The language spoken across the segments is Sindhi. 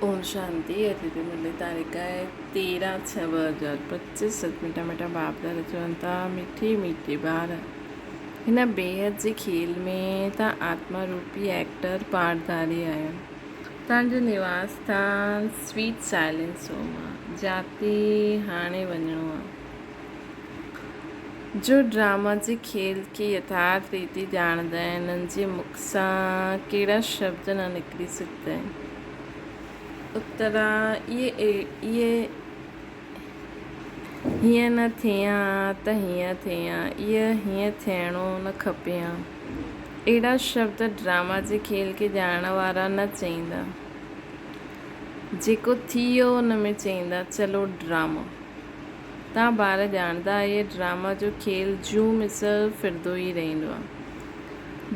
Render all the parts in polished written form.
اوم شانتي اڄ جي ملي تاريخ آهي 13 ڇهه 2025 ست مٺا مٺا باپ دادا چون ٿا مٺي مٺي ٻار هن بيحد جي کيل ۾ تان آتما روپي ايڪٽر پارڌاري آهيو تان جو نواس ٿان سويٽ سائلنس هوم آ جاتي هاڻي وڃڻو آ جو ڊراما جي کيل کي يٿارٿ ريتي ڄاڻندا آهن، انهن جي مک سان ڪهڙا شبد نه نڪري سگهندا آهن. اترا، اهي هيئن نه ٿئي ها ته هيئن ٿئي ها، اهي هيئن ٿيڻو نه کپي ها. اهڙا شبد ڊراما جي کيل کي ڄاڻڻ وارا نه چئيندا. جيڪو ٿي ويو ان ۾ چئيندا چلو ڊرامو. تان ٻار ڄاڻندا اهي ڊراما جو کيل جون مثل ڦرندو ئي رهندو آ.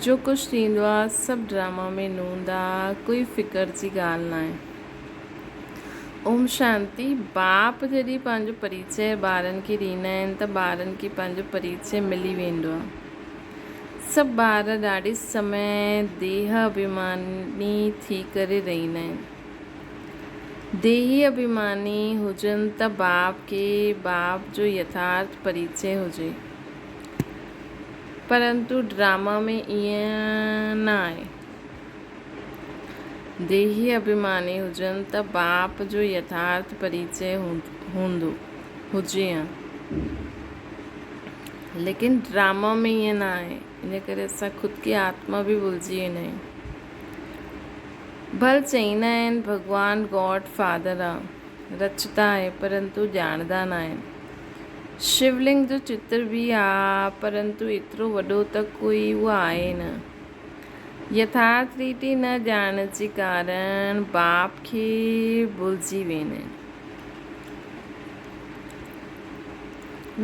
جو ڪجهه ٿيندو آ سڀ ڊراما ۾ نوند آ ڪوئي فڪر جي ڳالهه ناهي. اوم شانتي باپ جڏهن پنهنجو پريچئه ٻارن کي ڏيندا آهن ته ٻارن کي پنهنجو پريچئه ملي ويندو آ. سڀ ٻار ڏاڍي سمي ديهه اڀيماني ٿي ڪري رهندا آهن. ديهي اڀيماني هجن ته باپ کي باپ جو يٿارٿ پريچئه هجي. پرنتو ڊراما ۾ ائين نه آهي. ديهي اڀيماني هجن ته باپ جو يٿارٿ پريچئه هوندو هجي ها. ليڪن ڊراما ۾ ائين نه آهي. ان ڪري اسان خود کي آتما به ڀلجي ويندا آهيون. ڀل چئيندا آهن ڀڳوان گاڊ فادر آ، رچتا آهي پرنتو ڄاڻندا ناهن. شولنگ جو چتر به آ پرنتو ايترو وڏو ته ڪوئي اهو آهي نه. يٿارٿ ريتي نه ڄاڻڻ جي ڪارڻ باپ کي ڀلجي ويندا آهن.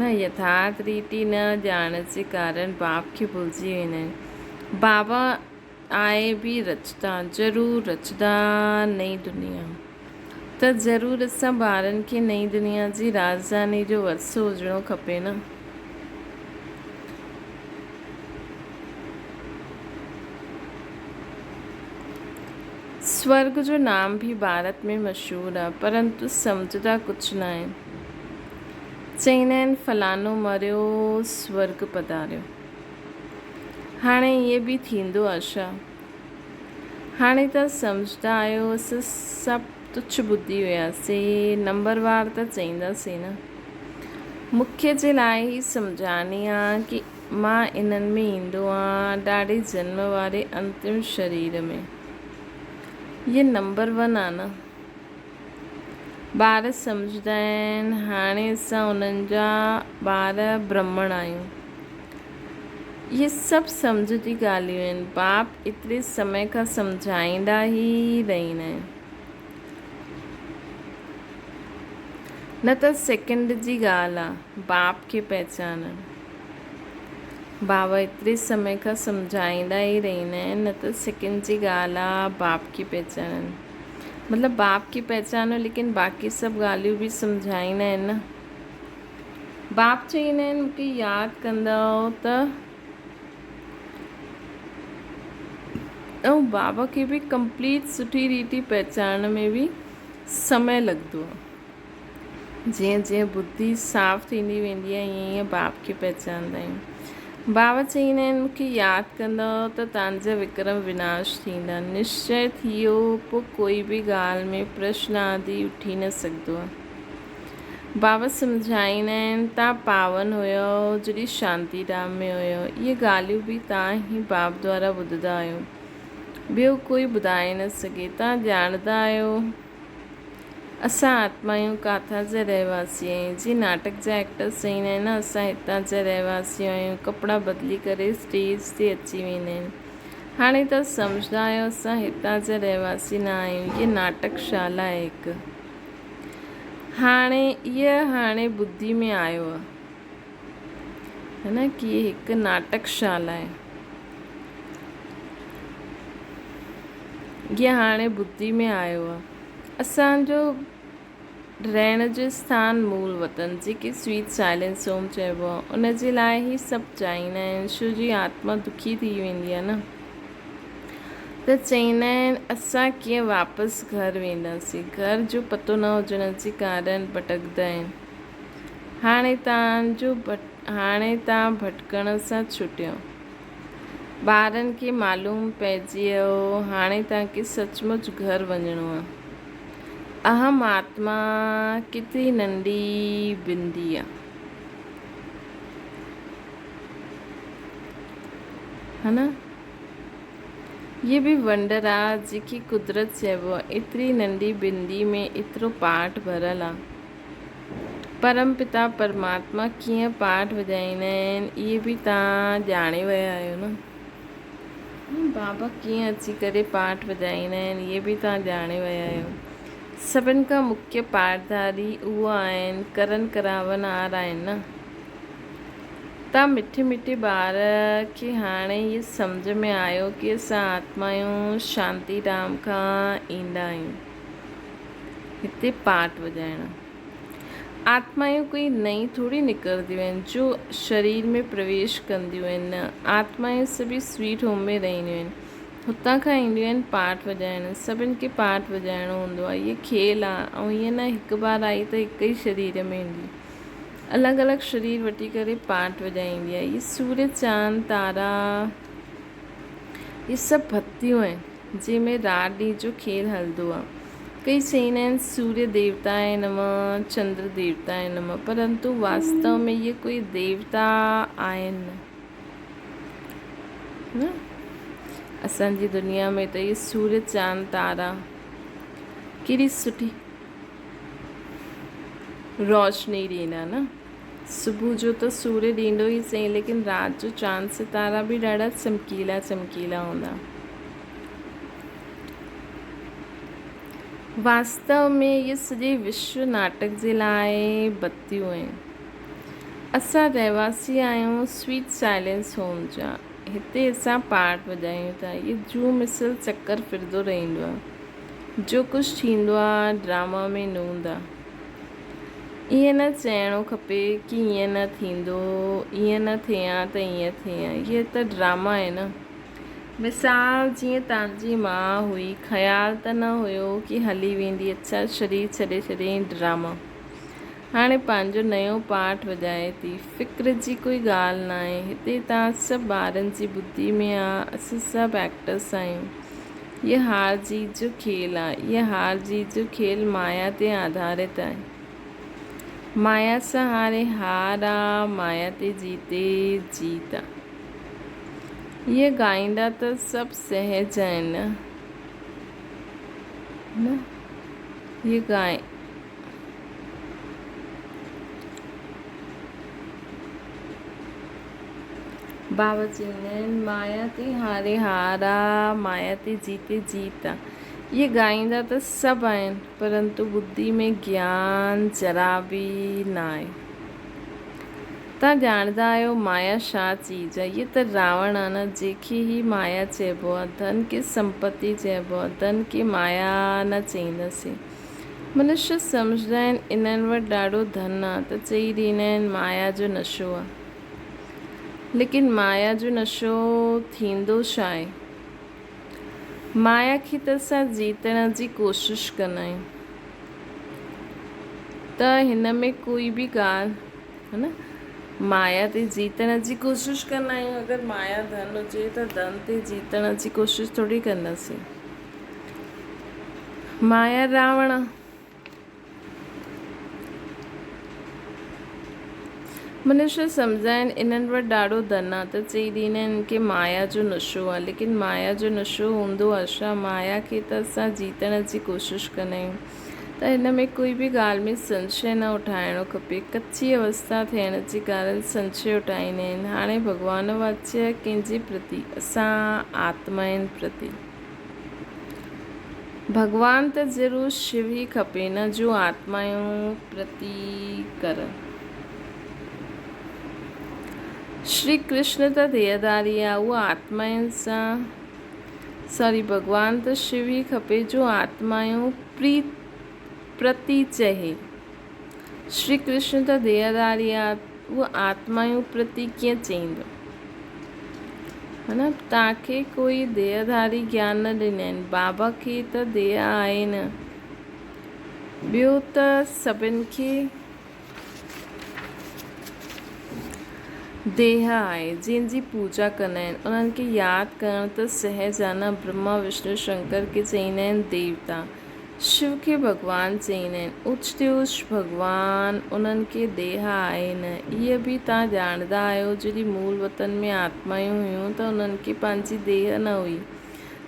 نه يٿارٿ ريتي نه ڄاڻڻ جي ڪارڻ باپ کي ڀلجي ويندا آهن. بابا آء به رچدا ضرور رچدا نئين دنيا ته ضرور اسان ٻارن کي نئين دنيا جي راڄڌاني جو ورثو هجڻو کپي نه. سورڳ جو نام به ڀارت ۾ مشهور آ پرنتو سمجهدا ڪجهه ناهن. چئيندا آهن فلانو مريو سورڳ پڌاريو. هاڻي ائين به ٿيندو آ ڇا؟ هاڻي ته سمجهدا آهيو اسين سڀ تڇ ٻڌي وياسين، نمبر وار ته چئينداسين نه. مکي جي لاء هي سمجهاڻي آ ڪي مان انهن ۾ ايندو آ ڏاڍي جنم واري انتم شرير ۾. هي نمبر ون آ نه. ٻار سمجهدا آهن هاڻي اسان انهن جا ٻار برهمڻ آهيون. اهي سڀ سمجهه جي ڳالهيون آهن. باپ ايتري سمي کان سمجهائيندا ئي رهندا آهن. نه ته سيڪنڊ جي ڳالهه آ باپ کي پهچانڻ. بابا ايتري سمي کان سمجهائيندا ئي رهندا آهن نه ته سيڪنڊ جي ڳالهه آ باپ کي پهچانڻ. مطلب باپ کي پهچانو ليڪن باقي سڀ ڳالهيون به سمجهائيندا آهن نه. باپ چئيندا آهن مونکي ياد ڪندؤ ته ۽ بابا کي به ڪمپليٽ سٺي ريتي پهچانڻ ۾ به سمي لڳندو آهي. جيئن جيئن ٻڌي صاف ٿيندي ويندي آهي ائين ائين باپ کي پهچاندا آهيون. بابا چئيندا آهن مون کي ياد ڪندؤ ته توهان جا وڪرم وناش ٿيندا. نشچي ٿي ويو پوء ڪوئي به ڳالهه ۾ پرشن آدي اٺي نه سگهندو آهي. بابا سمجهائيندا آهن توهان پاون هيؤ جڏهن شانتي ڌام ۾ هيؤ. اهي ڳالهيون به توهان ئي باپ دوارا ٻڌندا آهيو. ٻيو ڪوئي ٻڌائي نه سگهي. توهان ڄاڻندا آهيو. اسان آتمايون ڪاٿان جا رهواسي آهيون؟ جي ناٽڪ جا ايڪٽرس چئيندا آهن نه اسان هتان جا رهواسي آهيون ڪپڙا بدلي ڪري اسٽيج تي اچي ويندا آهن. هاڻي توهان سمجهندا آهيو اسان هتان جا رهواسي نه آهيون هيء ناٽڪ شالا آهي هڪ. هاڻي اهي هاڻي ٻڌي ۾ آيو آهي نه ڪي هي هڪ ناٽڪ شالا آهي. اهي هاڻي ٻڌي ۾ آيو آهي. اسان جو رهڻ جو اسٿان مول وطن جيڪي سويٽ سائلنس هوم چئبو آهي ان جي لاء هي سڀ چاهيندا آهن شو جي آتما دکي ٿي ويندي آهي نه. ته چئيندا آهن اسان ڪيئن واپس گهر وينداسين. گهر جو پتو نه هجڻ جي ڪارڻ ڀٽڪندا آهن. هاڻي تان جو هاڻي تان ڀٽڪڻ سان ڇٽيو. ٻارن کي معلوم پئجي ويو هاڻي تان کي سچ مچ گهر وڃڻو آ. اهم آتما ڪيتري ننڍي بندي آ. ها نه؟ هيء به ونڊر آ جيڪي قدرت چئبو آ. ايتري ننڍي بندي ۾ ايترو پاٺ ڀريل آ. پرم پتا پرماتما ڪيئن پاٺ وڄائيندا آهن اهي به توهان ڄاڻي ويا آهيو نه. بابا ڪيئن اچي ڪري پاٺ وڄائيندا آهن اهي به توهان ڄاڻي ويا آهيو. سڀن کان مکيه پاٺڌاري اهو آهن ڪرن ڪراون آر آهن نه. تان مٺي مٺي ٻار کي هاڻي هي سمجهه ۾ آيو ڪي اسان آتمايون شانتي ڌام کان ايندا آهيون هتي پاٺ وڄائڻ. آتمايون ڪوئي نئين ٿوري نڪرنديون آهن جو شرير ۾ پرويش ڪنديون آهن نه آتمايون سڀئي سويٽ هوم ۾ رهنديون آهن هتان کان اينديون آهن پاٺ وڄائڻ سڀن کي پاٺ وڄائڻو هوندو آهي هي کيل آهي ۽ ائين نه هڪ بار آئي ته هڪ ئي شرير ۾ ايندي الڳ الڳ شرير وٺي ڪري پاٺ وڄائيندي آهي هي سورج چاند تارا هي سڀ ڀتيون آهن جنهن ۾ رات ڏينهن جو کيل هلندو آهي. ڪئي چئيندا آهن سوريه ديوتاء نمه، چندر ديوتاء نمه پرنتو واستو ۾ اهي ڪوئي ديوتا آهن نه. اسان جي دنيا ۾ ته اهي سوريه چاند تارا ڪيڏي سٺي روشني ڏيندا نه. صبح جو ته سوريه ڏيندو ئي سهي ليڪن رات جو چاند ستارا به ڏاڍا چمڪيلا چمڪيلا هوندا. واستو ۾ اهي سڄي وشو ناٽڪ جي لاء بتيون آهن. اسان رهواسي آهيون سويٽ سائلينس هوم جا. هتي اسان پارٽ وڄايون ٿا. اهي جون مثل چڪر ڦرندو رهندو آهي. جو ڪجهه ٿيندو آهي ڊراما ۾ نوند آهي. ائين نه چئڻو کپي ڪي ائين نه ٿيندو، ائين نه ٿئي ها ته ائين ٿئي ها. اهي ته ڊراما آهي نه. مثال جيئن توهان جي ماء هئي، خيال ته نه هيو ڪي هلي ويندي، اڇا شرير ڇڏي ڇڏيائين ڊراما. هاڻي پنهنجو نيو پارٽ وڄائي ٿي. فڪر جي ڪوئي ڳالهه ناهي. هتي توهان سڀ ٻارن جي ٻڌي ۾ آ، اسين سڀ ايڪٽرس آهيون. هيء هار جيت جو کيل آ. هيء هار جيت جو کيل مايا تي آڌارت آهي. مايا سان هاري هار آ، مايا تي جيتي جيت آ. هيء ڳائيندا ته سڀ سهج آهن نه؟ هيء ڳائي. بابا چوندا آهن، مايا تي هاري هار آ، مايا تي جيتي جيت آ. اهي ڳائيندا ته سڀ آهن، پرنتو ٻڌي ۾ گيان ذرا به ناهي. توهان ڄاڻندا آهيو مايا ڇا چيز آ؟ اهي ته راوڻ آ نه، جنهن کي هي مايا چئبو آ. ڌن کي سمپتي چئبو آ، ڌن کي مايا نه چئينداسين. منشي سمجهندا آهن انهن وٽ ڏاڍو ڌن آ ته چئي ڏيندا آهن مايا جو نشو آ. ليڪن مايا جو نشو ٿيندو ڇا آهي؟ مايا کي ته اسان جيتڻ جي ڪوشش ڪندا آهيون ته هن ۾ ڪوئي به ڳالهه ها نه مايا تي جيتڻ جي ڪوشش ڪندا آهيون اگر مايا ڌن هجي ته ڌن تي جيتڻ جي ڪوشش ٿوري ڪنداسين. مايا راوڻ. منشي سمجهائين انهن وٽ ڏاڍو ڌن آ ته چئي ڏيندا آهن کي مايا جو نشو آ ليڪن مايا جو نشو هوندو آ ڇا مايا کي ته اسان جيتڻ جي ڪوشش ڪندا آهيون ته هن ۾ ڪوئي به ڳالهه ۾ سنشي نه اٺائڻو کپي ڪچي اوستا ٿيڻ جي ڪارڻ سنشي اٺائيندا آهن هاڻي ڀڳوان واچيه ڪنهن جي پرتي اسان آتمائن پرتي. ڀڳوان ته ضرور شو ئي کپي نه جو آتمائون پرتي ڪرن. شري ڪرشن ته ديهڌاري آ اهو آتمائن سان سوري ڀڳوان ته شو ئي کپي جو آتمائون پريت پرتي چهي. شري ڪرشن ته ديهڌاري آ اهو آتمائون پرتي ڪيئن چئيندو. معنيٰ توهان کي ڪوئي ديهه ڌاري گيان نه ڏني آهن. بابا کي ته ديهه آهي نه. ٻيو ته سڀن کي ديهه آهي، جنهن جي پوڄا ڪندا آهن. انهن کي ياد ڪرڻ ته سهج آهي نه. برهما، وشنو، شنڪر کي چئيندا آهن ديوتا. شو کي ڀڳوان چئيندا آهن. اچ تي اچ ڀڳوان انهن کي ديهه آهي نه. اهي به توهان ڄاڻندا آهيو جڏهن مول وطن ۾ آتمايون هيون ته انهن کي پنهنجي ديهه نه هئي.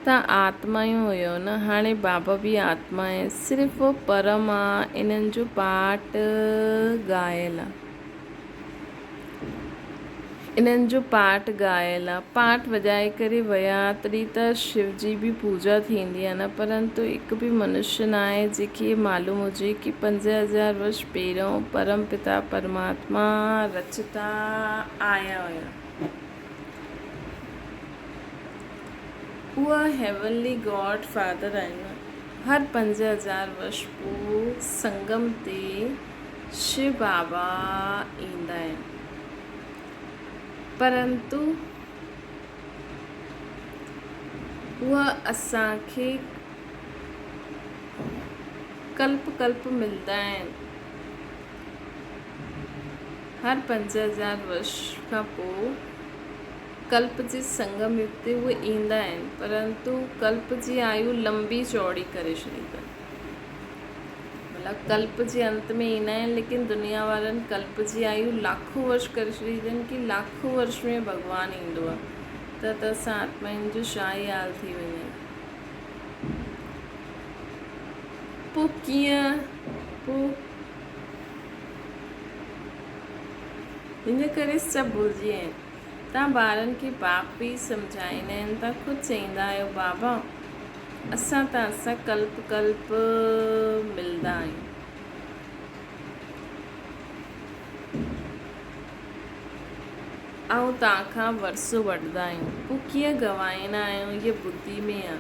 توهان آتمايون هيو نه. هاڻي بابا به آتما آهي. صرف پرم آ انهن جو پاٺ ڳايل آ. انهن جو پاٺ ڳايل آ. پاٺ وڄائي ڪري ويا تڏهن ته شو جي به پوڄا ٿيندي آ نه پرنتو هڪ به منشيه ناهي جنهن کي هي معلوم هجي ڪي 5000 ورش پهريون پرم پتا پرماتما رچتا آيا هيا. اها هيونلي گاڊ فادر آهن. هر 5000 ورش پوء سنگم تي شو بابا ايندا آهن. پرنتو اها اسان کي ڪلپ ڪلپ ملدا آهن. هر 5000 ورش کان پوء ڪلپ جي سنگم يگ تي اهي ايندا آهن، پرنتو ڪلپ جي آيو لنبي چوڙي ڪري ڇڏي اٿن. مطلب ڪلپ جي انت ۾ ايندا آهن، ليڪن دنيا وارن ڪلپ جي آيو لاکون ورش ڪري ڇڏي اٿن ڪي لاکون ورش ۾ ڀڳوان ايندو آهي ته اسان آتمائن جو ڇا ئي حال ٿي وڃي. پوء ڪيئن پوء ان ڪري سڀ ڀلجي ويا آهن. توهان ٻارن کي باپ به سمجهائيندا آهن، توهان خود چئيندا آهيو بابا اسان توهان سان ڪلپ ڪلپ ملندا آهيون. آئون توهان کان ورثو وٺندا آهيون. پوء ڪيئن گنوائيندا آهيون اهي ٻڌي ۾ آ.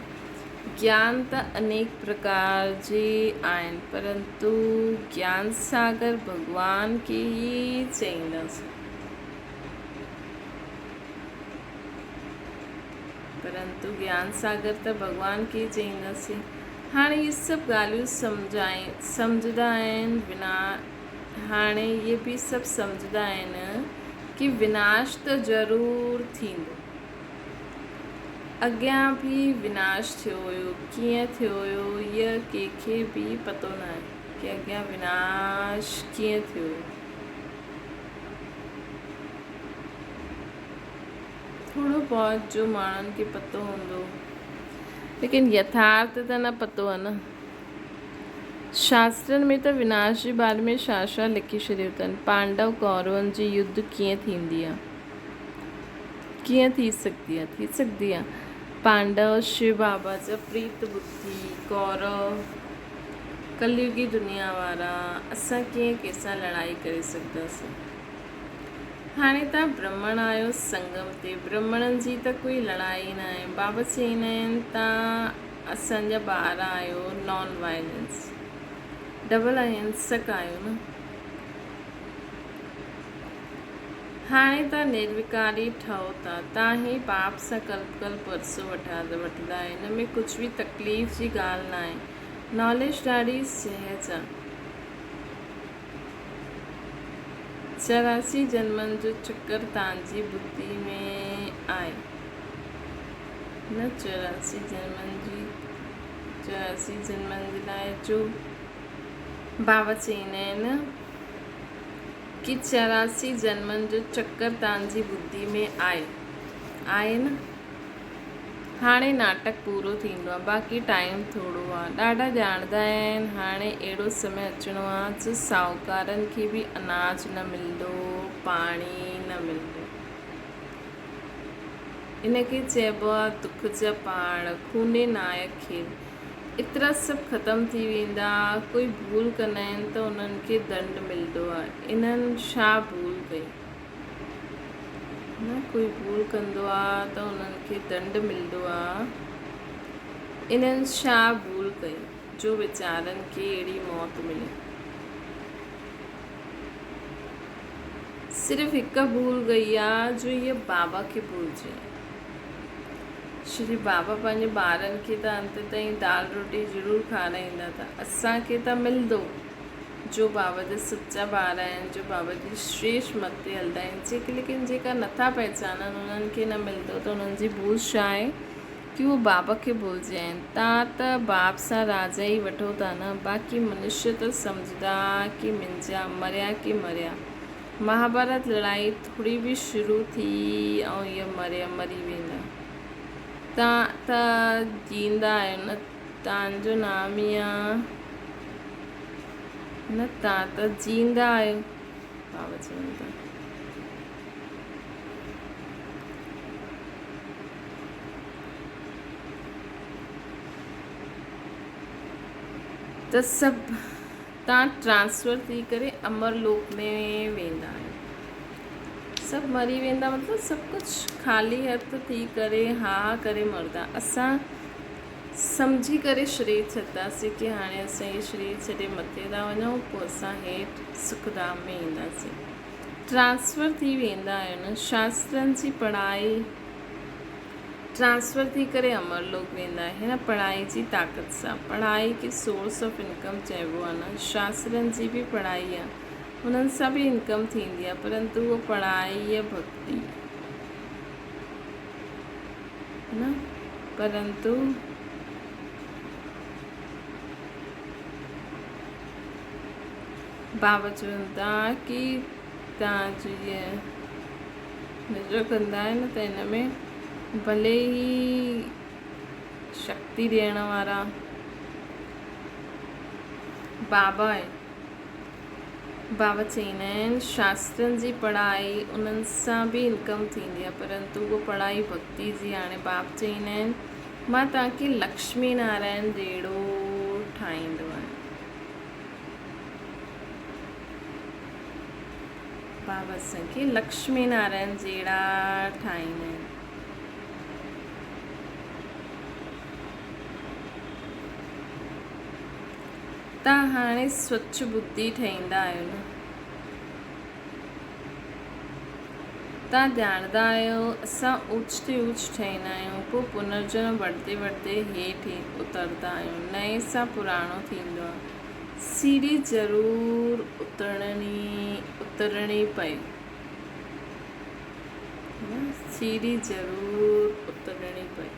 گيان ته انيڪ پرڪار جي آهن پرنتو گيان ساگر ڀڳوان کي ئي چئينداسين. پرنتو گيان ساگر ته ڀڳوان کي ئي چئينداسين. هاڻي اهي سڀ ڳالهيون سمجهائين سمجهندا آهن ونا هاڻي اهي به سڀ سمجهندا آهن ڪي وناش ته ضرور ٿيندو. اڳيان به وناش ٿيو هيو، ڪيئن ٿيو هيو اهو ڪنهن کي به پتو ناهي ڪي اڳيان وناش ڪيئن ٿيو هيو. ٿورو بهت جو ماڻهن کي پتو هوندو ليڪن يٿارٿ ته نه پتو آهي نه. شاسترن ۾ ته وناش جي باري ۾ ڇا ڇا لکي ڇڏيو اٿن. پانڊو ڪورون جي يڌ ڪيئن ٿيندي آهي؟ ڪيئن ٿي سگهندي آهي؟ ٿي سگهندي آهي. پانڊو شو بابا جا پريت ٻڌي ڪورو ڪليوگي دنيا وارا اسان ڪيئن ڪنهن سان لڙائي ڪري سگهنداسين؟ هاڻي توهان برهمڻ آهيو سنگم تي برهمڻن جي ته ڪوئي لڙائي ناهي. بابا چئيندا آهن توهان اسان جا ٻار آهيو نان وائلنس ڊبل اهنسڪ آهيو نه. هاڻي توهان نروڪاري ٺهو ٿا. توهان هي باپ سان ڪلپ ڪلپ ورثو وٺندا آهيو. ان ۾ ڪجهه به تڪليف جي ڳالهه ناهي. ناليج ڏاڍي سهج آهي. 84 جنمن جو چڪر تانجي ٻڌي ۾ آهي نه 84 جنمن جي 84 جنمن جي لاء جو بابا چئيندا آهن ڪي 84 جنمن جو چڪر تانجي ٻڌي ۾ آهي آهي نه هاڻي ناٽڪ پورو ٿيندو آ باقي ٽائيم ٿورو آ ڏاڍا ڄاڻندا آهن هاڻي اهڙو سمي اچڻو آ جو ساهوڪارن کي به اناج نه ملندو پاڻي نه ملندو ان کي چئبو آ دک جا پهاڙ خوني نائڪ کيل ايترا سڀ ختم ٿي ويندا ڪوئي ڀول ڪندا آهن ته انهن کي دنڊ ملندو آ انهن ڇا ڀول ڪئي. نه ڪوئي ڀول ڪندو آ ته انهن کي دنڊ ملندو آ. انهن ڇا ڀول ڪئي جو ويچارن کي اهڙي موت ملي. صرف هڪ ڀول ڪئي آ جو هيء بابا کي ڀلجي آيا. شري بابا پنهنجي ٻارن کي ته انت تائين دال روٽي ضرور کارائيندا ته اسان کي ته ملندو. جو بابا جا سچا ٻار آهن، جو بابا جي شريشٽ مت تي هلندا آهن، جيڪي ليڪن جيڪا نٿا پهچانن انهن کي نه ملندو ته انهن جي ڀول ڇا آهي ڪي هو بابا کي ڀلجي آهن. تان ته باب سان راجا ئي وٺو ٿا نه، باقي منشيه ته سمجهندا ڪي منجا مريا ڪي مريا. مهاڀارت لڙائي ٿوري به شروع ٿي ۽ اهي مريا مري ويندا. تان ته جيندا آهيو نه تان جو نام ئي آ نه تان ته جيندا آهيو بابا چون ٿا. ته سڀ تان ٽرانسفر ٿي ڪري امر لوڪ ۾ ويندا آهيو. سڀ مري ويندا مطلب سڀ ڪجهه خالي هٿ ٿي ڪري ها ها ڪري مردا. اسان سمجهي ڪري شرير ڇڏنداسين ڪي هاڻي اسان هي شرير ڇڏي مٿي ٿا وڃون پوء اسان هيٺ سک ڌام ۾ اينداسين. ٽرانسفر ٿي ويندا آهيو نه شاسترن جي پڙهائي ٽرانسفر ٿي ڪري امر لوڪ ويندا آهن هن پڙهائي جي طاقت سان. پڙهائي کي سورس آف انڪم چئبو آهي نه. شاسترن جي به پڙهائي آهي انهن سان به انڪم ٿيندي آهي پرنتو اهو پڙهائي يا ڀڳتي نه پرنتو بابا چون ٿا ڪي توهان جي نظر ڪندا آهن ته ان ۾ ڀلي ئي شڪتي ڏيڻ وارا بابا آهن. بابا چئيندا آهن شاسترن جي پڙهائي انهن سان به انڪم ٿيندي آهي پرنتو اهو پڙهائي ڀڳتي جي هاڻي باب چئيندا آهن مان توهان کي لڪشمي نارائڻ جهڙو ٺاهيندو آهيان. بابا اسان کي لڪشمي نارائڻ جهڙا ٺاهيندا آهن. تان هاڻي سوچ ٻڌي ٺهيندا آهيو نه؟ تان ڄاڻندا آهيو اسان اوچ تي اوچ ٺهيندا آهيون پوء پنرجنم وٺندي وٺندي هيٺ اترندا آهيون. نئين سان پراڻو ٿيندو آهي. سيڙهي ضرور اترڻي اترڻي پئي. سيڙهي ضرور اترڻي پئي.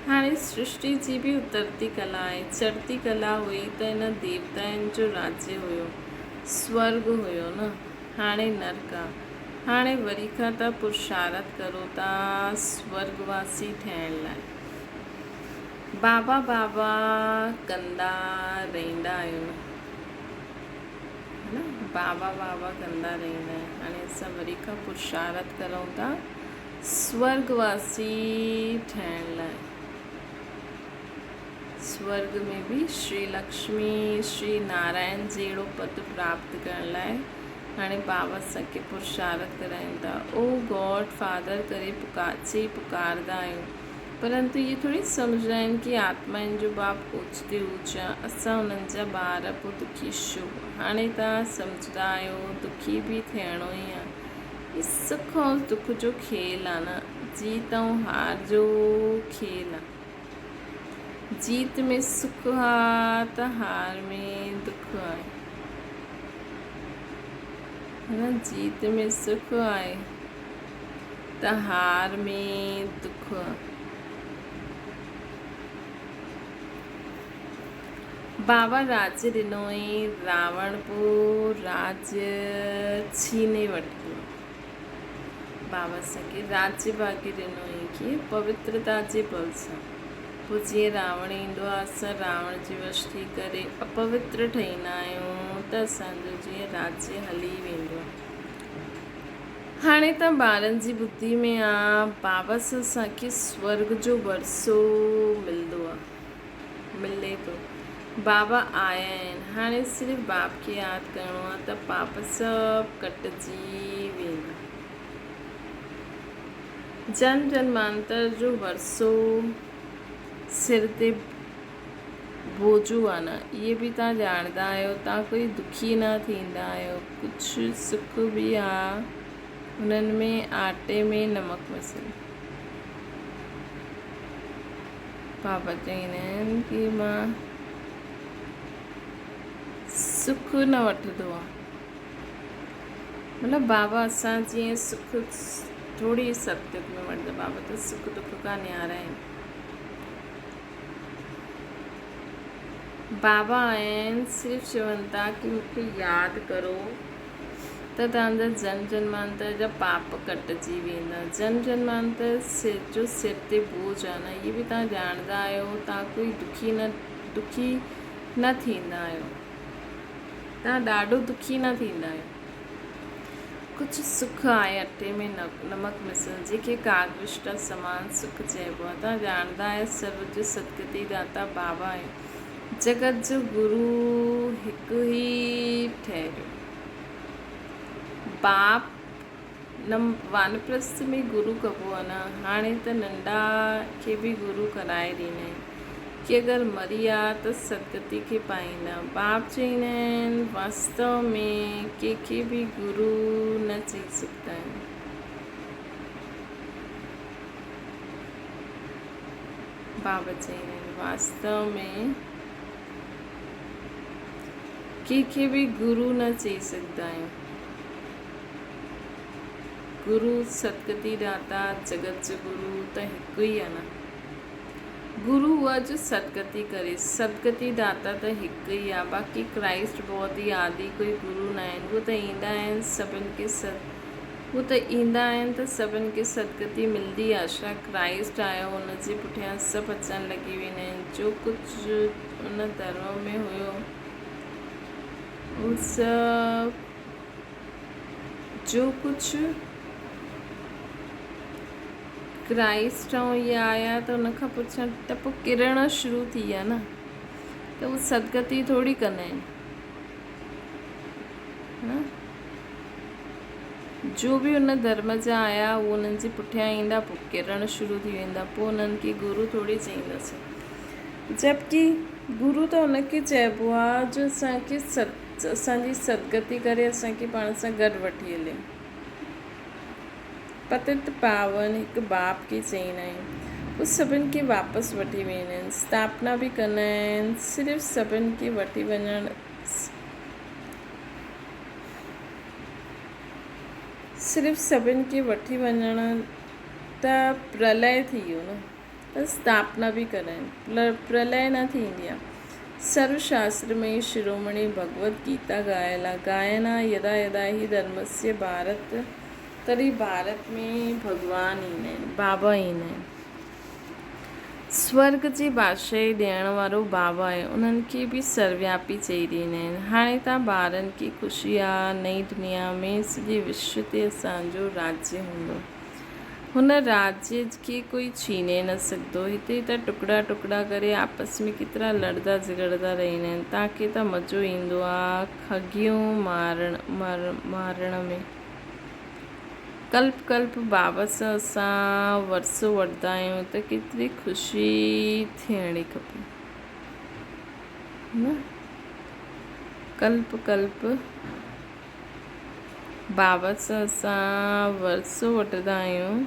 هاڻي سرشٽي جي به اترتي ڪلا آهي. چڙهتي ڪلا هئي ته ان ديوتائن جو راجيه هيو، سورڳ هيو نه، هاڻي نرڪ آ. هاڻي وري کان ته پرشارٿ ڪرو ٿا سورڳ واسي ٺهڻ لاء. بابا بابا ڪندا رهندا آهيو نه. ها نه بابا بابا ڪندا رهندا آهيون. هاڻي اسان وري کان پرشارٿ ڪرون ٿا. سورڳ واسي ٺهڻ لاء سورڳ ۾ به شري لڪشمي شري نارائڻ جهڙو پد پراپت ڪرڻ لاء هاڻي بابا اسان کي پرشارٿ ڪرائين ٿا. او گاڊ فادر ڪري چئي پڪاردا آهيون پرنتو اهي ٿوري سمجهندا آهن ڪي آتمائن جو باپ اوچ تي اوچ آ اسان انهن جا ٻار پوء دکي ڇو؟ هاڻي توهان سمجهندا آهيو دکي به ٿيڻو ئي آ. هي سک ۽ دک جو کيل آ نه، جيت ۽ هار جو کيل آ. جيت ۾ سک آ ته هار ۾ دک آهي. نه جيت ۾ سک آهي ته هار ۾ دک آ. بابا راڄ ڏنو ۽ راوڻ پو راڄ ڇيني ورتو. بابا اسان کي راڄ ڀاڳي ڏنو ۽ ڪيئن پوترتا جي بل سان. پوء جيئن راوڻ ايندو آهي اسان راوڻ جي وش ٿي ڪري اپوتر ٺهيندا آهيون ته اسان جو جيئن راڄ هلي ويندو آهي. هاڻي ته ٻارن جي ٻڌي ۾ آ بابا سان اسان کي سورڳ جو ورثو ملندو آ. ملي ٿو. بابا آيا آهن. هاڻي صرف باپ کي ياد ڪرڻو آ ته پاپ سڀ ڪٽجي ويندا. جنم جنمانتر جو ورثو سر تي بوجو آ نه. اهي به توهان ڄاڻندا آهيو. توهان ڪوئي دکي نه ٿيندا آهيو. ڪجهه سک به آ انهن ۾ آٽي ۾ نمڪ مثل. بابا چئيندا آهن ڪي مان سک نه وٺندو آهيان. مطلب بابا اسان جيئن سک ٿوري ستيوگ ۾ وٺندا، بابا ته سک دک کان نيارا آهن. بابا آهن صرف چون ٿا ڪي مون کي ياد ڪرو ته توهان جا جنم جنمانتر جا پاپ ڪٽجي ويندا. جنم جنمانتر جو سر تي بوجھ آهي نه، اهي به توهان ڄاڻندا آهيو، توهان ڪوئي دکي نه دکي نه ٿيندا آهيو، توهان ڏاڍو دکي نه ٿيندا آهيو. ڪجهه سک آهي اٽي ۾ نمڪ مثل، جنهن کي ڪاڳ وشٽا سمان سک چئبو آهي. توهان ڄاڻندا آهيو سرو جو سدگتي داتا بابا آهي. جڳت جو گرو هڪ ئي ٺهريو. باپ وانپرست ۾ گرو ڪبو آهي نه، هاڻي ته ننڍا کي به گرو ڪرائي ڏيندا آهن. ڪي اگر مري ويا ته سدگتي کي پائيندا. باپ چئيندا آهن واستو ۾ ڪنهن کي به گرو نه چئي سگهندا آهيون. بابا چئيندا آهن واستو ۾ ڪنهن کي به گرو نه چئي سگهندا آهيون. گرو ستگتي داتا جڳت جو گرو ته هڪ ئي آهي نه. گرو اها جو ستگتي ڪري. ستگتي داتا ته هڪ ئي آهي. باقي ڪرائسٽ بودي آدي ڪوئي گرو نه آهن. هو ته ايندا آهن سڀن کي ست هو ته ايندا آهن ته سڀن کي ستگتي ملندي آهي. ڇا ڪرائسٽ آيو ان جي پٺيان سڀ اچڻ لڳي ويندا آهن. جو ڪجهه ان ڌرم ۾ هيو اهو سڀ جو ڪجهه ڪرائسٽ ۽ اهي آيا ته ان کان پڇڻ ته پوء ڪرڻ شروع ٿي ويا نه ته هو سدگتي ٿوري ڪندا آهن نه جو به ان ڌرم جا آيا هو انهن جي پٺيان ايندا پوء ڪرڻ شروع ٿي ويندا پوء انهن کي گرو ٿوري چئينداسين جبڪه گرو ته ان کي چئبو آهي جو اسان کي اسان جي سدگتي ڪري اسان کي پاڻ سان گڏ وٺي هلي. پتت پاون هڪ باپ کي چئيندا آهن. هو سڀن کي واپس وٺي ويندا آهن. اسٿاپنا به ڪندا آهن. صرف سڀن کي وٺي وڃڻ صرف سڀن کي وٺي وڃڻ ته پرلئه ٿي ويو نه. ته اسٿاپنا به ڪرائين. پرلئه نه ٿيندي آ. سرو شاستر ۾ شرومڻي ڀڳوت گيتا ڳايل آ. ڳائن آ يدا يدا هي ڌرمسيه ڀارت تڏهن ڀارت ۾ ڀڳوان ايندا آهن، بابا ايندا آهن. سورڳ جي بادشاهي ڏيڻ وارو بابا آهي. انهن کي به سروياپي چئي ڏيندا آهن. هاڻي تان ٻارن کي خوشي آ نئين دنيا ۾ سڄي وشو تي اسان جو راجيه هوندو. هن راجيه کي ڪوئي ڇيني نه سگهندو. هتي ته ٽڪڙا ٽڪڙا ڪري آپس ۾ ڪيترا لڙدا جهڳڙدا رهندا آهن. توهان کي ته مزو ايندو آ کڳيون مارڻ ۾. ڪلپ ڪلپ بابا سان اسان ورثو وٺندا آهيون ته ڪيتري خوشي ٿيڻي کپي نه. Clip clip. بابت سان اسان ورثو وٺندا آهيون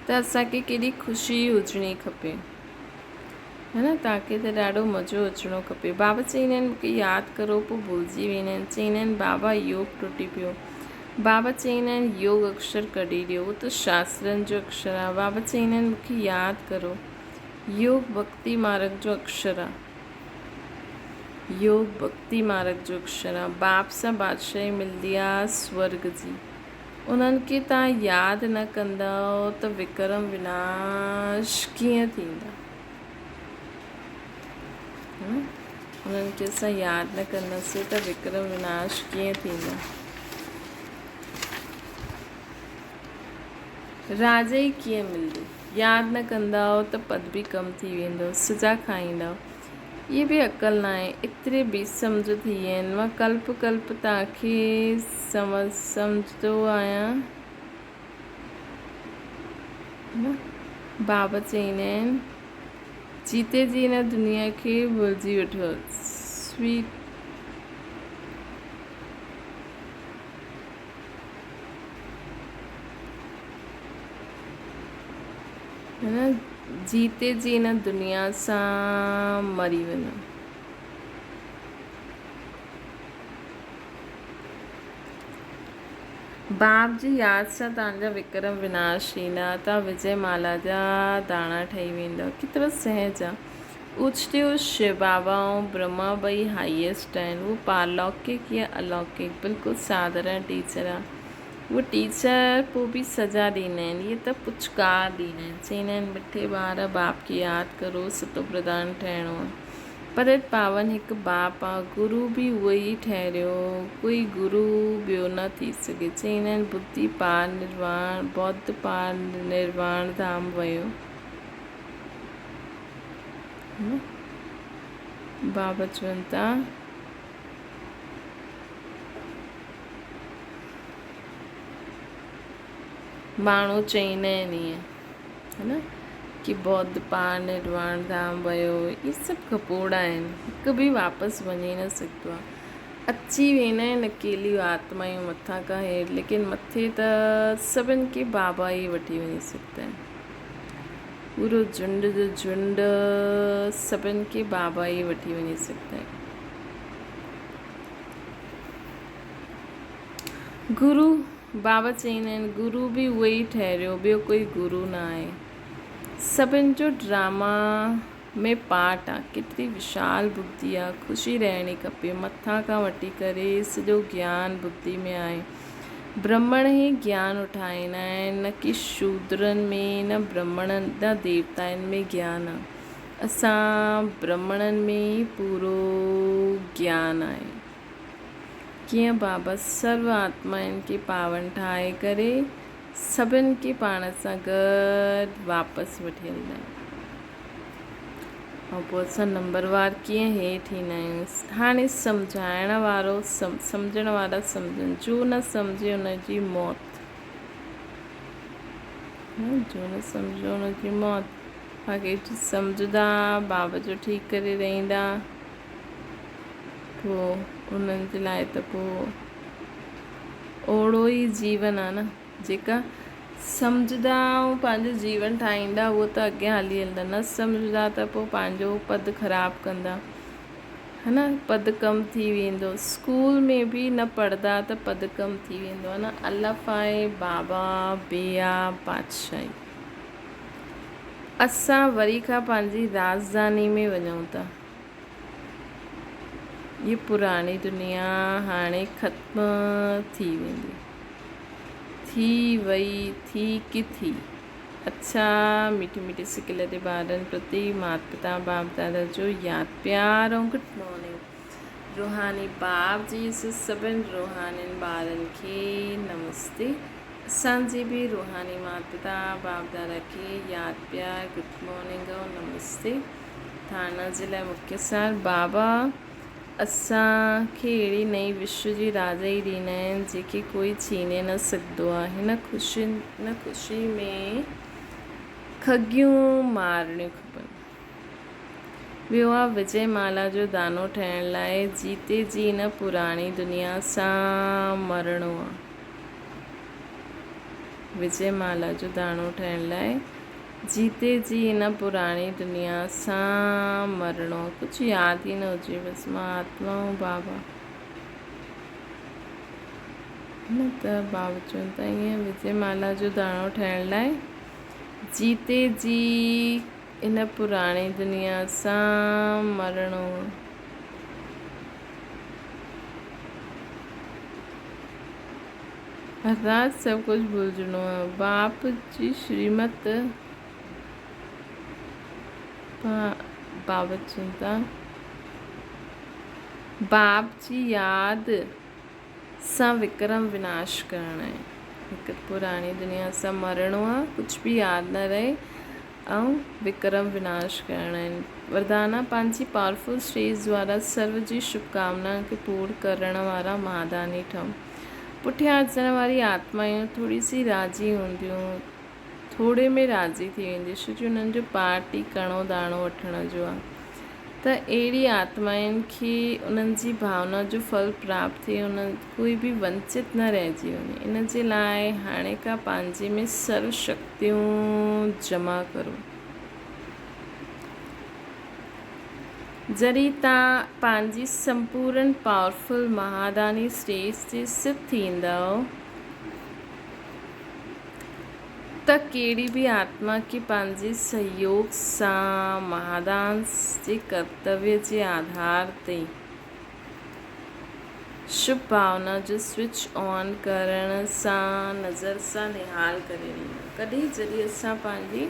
ته اسان کي ڪيڏي خوشي هجڻي کپي هي نه توهان کي ته ڏاڍو مزو اچڻو کپي بابا چئيندا آهن مونکي ياد ڪرو پوء ڀلجي ويندا آهن چئيندا آهن بابا يوگ ٽٽي پيو بابا چئيندا آهن يوگ اڪشر ڪڍي ڏيو اهو ته شاسترن جو اڪشر آهي بابا چئيندا آهن مونکي ياد ڪرو يوگ ڀڳتي مارگ جو اڪشر آهي يوگ ڀڳتي مارگ جو اڪشر آ. باپ سان بادشاهي ملندي آ سورڳ جي. انهن کي توهان ياد نه ڪندؤ ته وڪرم وناش ڪيئن ٿيندا؟ انهن کي اسان ياد نه ڪنداسين ته وڪرم وناش ڪيئن ٿيندا؟ راجائي ڪيئن ملندي؟ ياد نه ڪندؤ ته پد به ڪم ٿي ويندو، سزا کائيندؤ. اهي به عقل ناهي، ايتري بي سمجهه ٿي ويا آهن. مان ڪلپ ڪلپ توهان کي سمجهندو آهيان. بابا چئيندا آهن، جيتي جي هن دنيا کي ڀلجي وٺو. سويٽ. هن جيتي جي هن دنيا سان مري وڃو. باپ جي ياد سان توهان جا وڪرم وناش ٿيندا، توهان وجي مالا جا داڻا ٺهي ويندؤ. ڪيترو سهج آ. اوچتو شو بابا ۽ برهما ٻئي هائيسٽ آهن. هو پارلوڪڪ يا الوڪڪ بلڪل ساڌارڻ ٽيچر آ. اهي ٽيچر پوء به سزا ڏيندا آهن، اهي ته پچڪار ڏيندا آهن، چئيندا آهن مٺي ٻار باپ کي ياد ڪرو ستو پرڌان ٺهڻو آهي. پتت پاون هڪ باپ آ، گرو به اهو ئي ٺهريو، ڪوئي گرو ٻيو نه ٿي سگهي. چئيندا آهن ٻڌي پار نرواڻ، بوڌ پار نرواڻ ڌام ويو. بابا چون ٿا. ماڻهو چئيندا آهن ائين ها نه ڪي بوڌ پار نرواڻ ڌام ويو اهي سڀ گپوڙا آهن هڪ به واپس وڃي نه سگهندو آهي اچي ويندا آهن اڪيليون آتمائون مٿان کان هيٺ ليڪن مٿي ته سڀن کي بابا ئي وٺي وڃي سگهندا آهن پورو جهنڊ جو جهنڊ سڀن کي بابا ئي وٺي وڃي سگهندا آهن. گرو، بابا چئيندا آهن، گرو به اهو ئي ٺهريو، ٻيو ڪوئي گرو نه آهي. سڀن جو ڊراما ۾ پارٽ آ. ڪيتري وشال ٻڌي آ، خوشي رهڻي کپي. مٿان کان وٺي ڪري سڄو گيان ٻڌي ۾ آهي. برهمڻ ئي گيان اٺائيندا آهن، نه ڪي شودرن ۾، نه برهمڻن نه ديوتائن ۾ گيان آ. اسان برهمڻن ۾ ئي پورو گيان آهي. ڪيئن بابا سرو آتمائن کي پاون ٺاهي ڪري سڀن کي پاڻ سان گڏ واپس وٺي هلندا آهن ۽ پوء اسان نمبروار ڪيئن هيٺ ايندا آهيون. هاڻي سمجهائڻ وارو سمجهڻ وارا سمجهن، جو نه سمجهي ان جي موت. جو نه سمجهو ان جي موت. باقي سمجهندا باب جو ٺيڪ ڪري رهندا پوء انهن جي لاء ته پوء اوڙو ئي جيون آ نه جيڪا سمجهندا ۽ پنهنجو جيون ٺاهيندا اهو ته اڳيان هلي هلندا نه سمجهندا ته پوء پنهنجو پد خراب ڪندا ها نه پد ڪم ٿي ويندو اسڪول ۾ به نه پڙهندا ته پد ڪم ٿي ويندو ها نه الف آهي بابا بي آ بادشاهي اسان وري کان پنهنجي راڄڌاني ۾ وڃون ٿا. هيء پراڻي دنيا هاڻي ختم ٿي ويندي. ٿي وئي ٿي ڪي ٿي. اڇا مٺي مٺي سڪل تي ٻارن پرتي مات پتا باپ دادا جو ياد پيار ۽ گڊ مارننگ روحاني باپ جي سڀن روحانين ٻارن کي نمستي. اسان جي به روحاني مات پتا باپ دادا کي ياد پيار گڊ مارننگ ۽ نمستي ٿاڻا جي لاء مکيه سار بابا اسان کي اهڙي نئين وشو جي راجائي ڏيندا آهن جيڪي ڪوئي ڇيني نه سگهندو آهي هن خوشي هن خوشي ۾ کڳيون مارڻيون کپن ٻيو آ وجي مالا جو دانو ٺهڻ لاء جيتي جي هن پراڻي دنيا سان مرڻو آ. وجي مالا جو داڻو ٺاهڻ لاء جيتي جي هن پراڻي دنيا سان مرڻو ڪجهه ياد ئي نه هجي بس مان آتما هون بابا نه ته بابا چون ٿا ائين وجي مالا جو داڻو ٺاهڻ لاء جيتي جي هن پراڻي دنيا سان مرڻو. رات سڀ ڪجهه ڀلجڻو آ. باپ جي شريمت بابت چنتا. باپ جي ياد سان وڪرم وناش ڪرڻ آهي. هڪ پراڻي دنيا سان مرڻو آ، ڪجهه به ياد نه رهي. ۽ وڪرم وناش ڪرڻ آهن. وردانا پنهنجي پاورفل اسٽيج دوارا سرو جي شڀڪامنا کي پور ڪرڻ وارا مهاداني ٺهو. پٺيان اچڻ واري آتمائون ٿوري سي راضي هونديون، ٿوري ۾ راضي ٿي وينديون ڇو جو انهن جو پارٽ ئي ڪڻو داڻو وٺڻ جو آهي. ته اهڙي آتمائن کي انهن جي ڀاونا جو ڦل پراپت ٿئي، انهن ڪوئي به ونچت نه رهجي وڃي، ان جي لاء هاڻي کان پنهنجي ۾ سرو شڪتيون جمع ڪرو. جڏهن توهان پنهنجي سمپورن پاورفل مهاداني اسٽيج تي سٿ ٿيندؤ ته ڪهڙي به آتما کي پنهنجي سهيوگ سان مهادانس جي ڪرتويه جي آڌار تي شڀ ڀاونا جو سوئچ آن ڪرڻ سان نظر سان نهال ڪري ڏيندو. ڪڏهن جڏهن اسان پنهنجي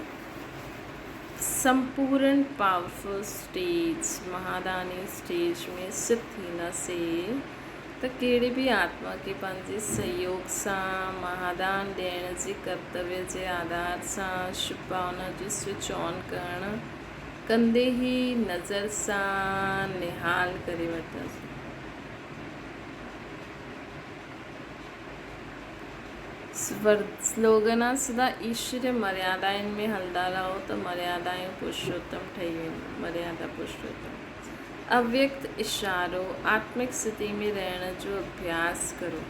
سمپورن پاورفل اسٽيج، مهاداني اسٽيج، ۾ سٿ ٿينداسين ته ڪهڙي به آتما کي پنهنجي سهيوگ سان مهادان ڏيڻ جي ڪرتويه جي آڌار سان شڀ ڀاونا جو سوئچ آن ڪرڻ ڪندي ئي نظر سان نهال ڪري وٺنداسين. سلوگن آ سدا ايشوري مريادائن ۾ هلندا رهو ته مريادايون پرشوتم ٺهي وينديون. مريادا پرشوتم. اويڪت اشارو، آتمڪ سٿتي ۾ رهڻ جو اڀياس ڪرو.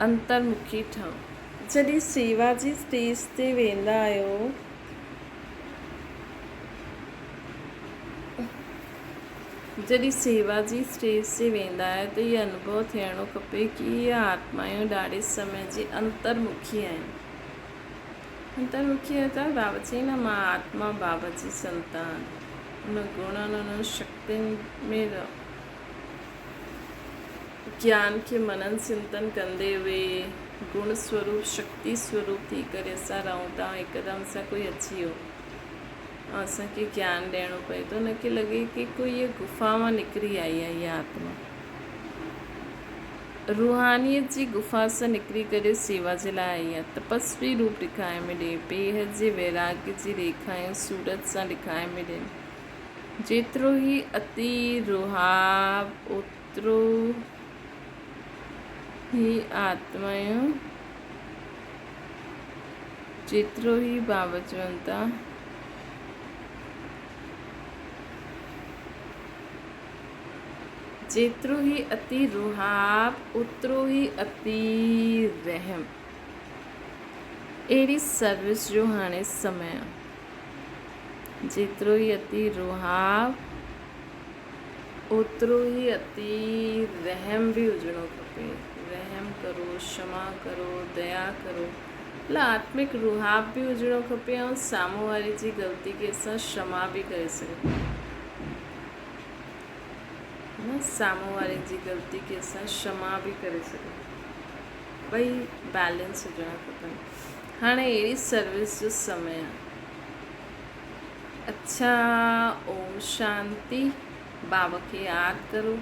انترمکي ٺهو. جڏهن سيوا جي اسٽيج تي ويندا آهيو. جڏهن سيوا جي اسٽيج تي ويندا آهيو ته هي انوڀو ٿيڻو کپي ڪي اهي آتمائون ڏاڍي سمي جي انترمکي آهن. انترمکي آهي ته بابا چئي نه مان آتما بابا جي سنتان ان گڻن انهن شڪتين ۾ رهو. گيان کي منن چنتن ڪندي اهي گڻ سوروپ شڪتي سوروپ ٿي ڪري اسان رهون ٿا ۽ هڪدم سان ڪوئي اچي ويو ۽ اسان کي گيان ڏيڻو پئي ٿو ان کي لڳي ڪي ڪوئي هيء گفا مان نڪري آئي آهي هيء آتما. روحانيت جي گفا سان نڪري ڪري سيوا جي لاء آئي آهي. تپسوي روپ ڏکائي ۾ ڏي. بيحد جي ويراڳ جي ريکائون صورت سان ڏکائي ۾ ڏين. جيترو هي اتي روحاب اوترو هي آتمايون جيترو هي بابا چون ٿا. جيترو هي اتي رهاب اوترو ئي اتي رحم. اهڙي سروس جو هاڻي سمي آ. جيترو هي اتي رهاب اوترو ئي اتي رحم به هجڻو کپي. رحم ڪرو، شما ڪرو، ديا ڪرو. مطلب آتمڪ رهاب به هجڻو کپي ۽ سامهون واري جي غلطي کي اسان شما به ڪري سگهون. نه سامهون واري جي غلطي کي اسان شما به ڪري سگهون ٻئي بيلنس هجڻ کپن هاڻي اهڙي سروس جو سمي آ اڇا اوم شانتي بابا کي ياد ڪرو.